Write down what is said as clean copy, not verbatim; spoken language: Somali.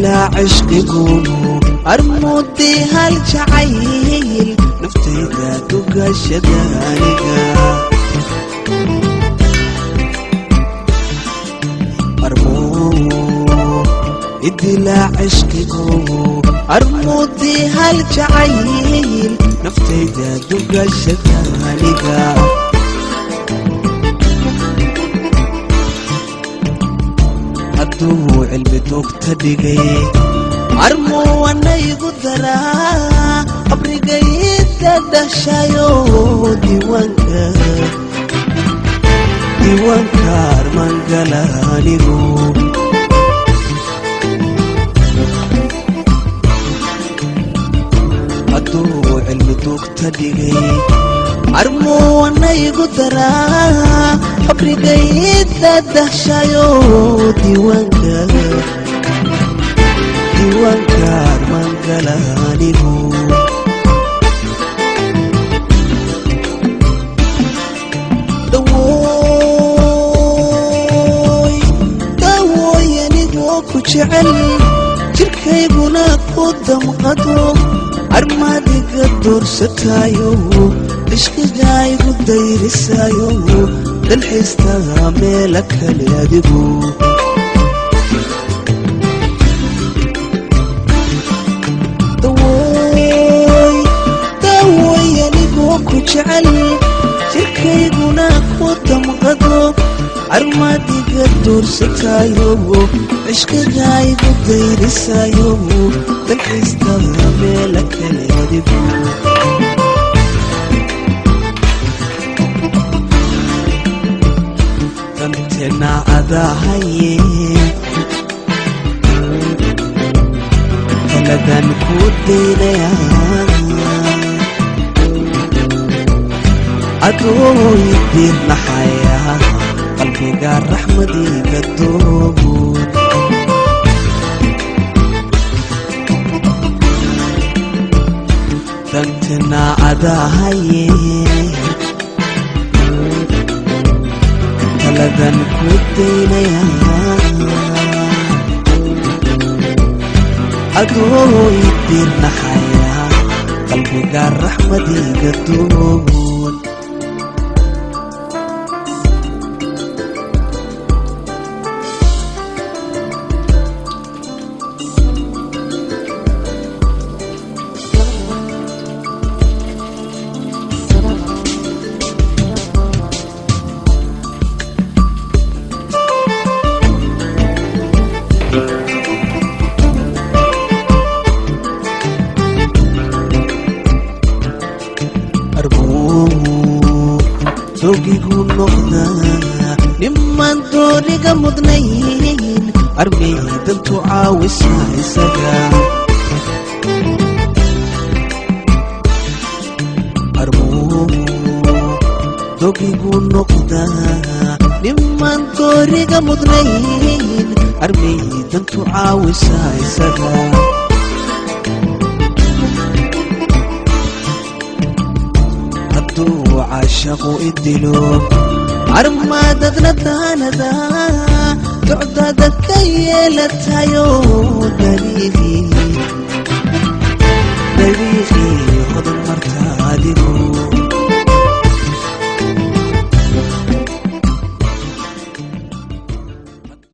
Idilaa cishqigu armuudii hal jacayl naftayda dugashada aniga. Armuu idilaa cishqigu armuudii hal jacayl naftayda dugashada aniga. Hadduu cilmi dugta dhigay armuu anaygu daraa qabrigayda dhashayo diiwaanka diiwaanka armaangala anigu. Hadduu cilmi dugta dhigay armuu anaygu daraa qabrigayda dhashayo diiwaanka diiwaanka armaangala anigu. Dawooy dawooy anigoo ku jecel jirkayguna ku damqado armaadiga doorsatayo ishqigaygu dayrisayo dalxiistaa meela kale adigu. Dawooy dawooy anigoo ku jecel jirkayguna ku damqado armaadiga doorsatayo cishqigaygu dayrisayo dalxiistaa meela kale adigu. Dantena adahaye taladan ku daynaya adooy diirnaxaya qalbiga raxmadiga doon. Dantena adahaye taladan ku daynaya adooy diirnaxaya qalbiga raxmadiga doon. Arbuu dogigu noqdaa niman dooniga mudnayn armay dantu caawisa isaga. Arbuu dogigu noqdaa niman dooriga mudnayn armay dantu caawisa isaga. Hadduu caashaqu idilo armaadadna daanada docdada ka yeelatayo dariiqii